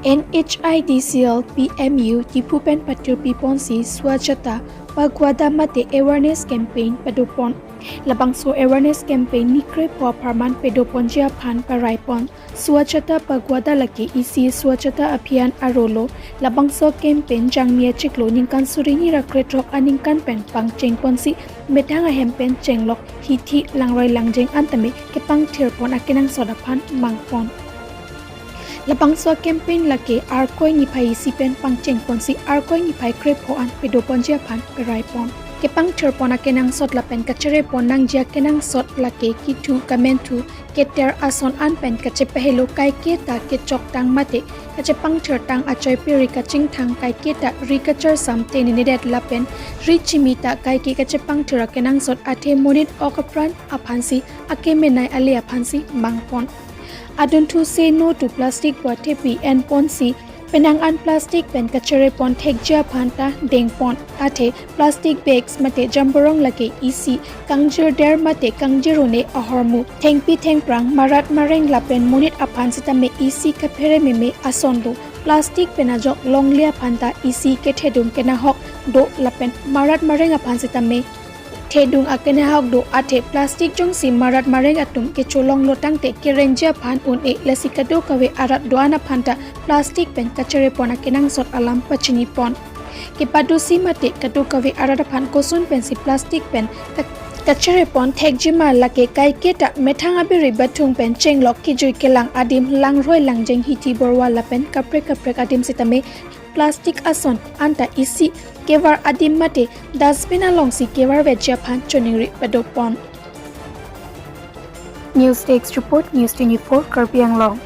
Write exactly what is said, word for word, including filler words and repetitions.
N H I D C L P M U Diphu pen patirpi ponsi Swachhata Pakhwada mate awareness campaign padopon. Labangso awareness campaign ni krepho apharman padoponji aphan paraipon. Swachhata Pakhwada lake isi Swachhata Abhiyan arolo. Labangso campaign Jangmi achiklo ningkan suri hini ra krethrok aningkan pen pangcheng ponsi methang ahem pen chenglok hithi langroi langjeng an tame kepangthirpon akenangsot aphan mangpon. Labangso campaign lake Arkoi niphai isi pen pangcheng ponsi Arkoi niphai krepho an padoponji aphan paraipon. Kepangthirpon akenangsot lapen kacharepon nangji akenangsot lake kithu kamenthu keter ason an pen kachepahelo kaiketa kechoktang mate kachepangthirtang achoi peri kachingthang kaiketa ri kacharsamte ninidet lapen ri chimita kaike kachepangthir akenangsot athe monit ok apran aphansi akemenei ale aphansi mangpon. Adunthu Say No to Plastic pu athepi enponsi penang an plastic pen kacharepon thekji aphan ta dengpon. Athe plastic bags mate jamborong lake isi kangjirder mate kangjir un-e ahormu, thengpi thengphrang, marat mareng lapen monit aphan sitame isi kaphere meme ason do. Plastic pen ajok longle aphan ta isi kethedung kenahok do lapen marat mareng aphan sitame thedung akenahok do. Athe plastic jongsi marat mareng atum kecholonglo tangte kerengji aphan un-e, lasi kadokave arat do-an aphan ta plastic pen kacharepon akenangsot alam pachinipon. Kepadosi mate kadokave arat aphan koson pensi plastic pen ka-, kacharepon thekjima lake kaiketa methang abiri bathung pen chenglok kijui kelang adim langroi langjeng hithi borwa lapen kaprek kaprek adim sitame plastic ason anta isi kevar adim mate dustbin alongsi kevarvetji aphan choningri padopon. News Desk Report, News twenty-four, Karbi Anglong.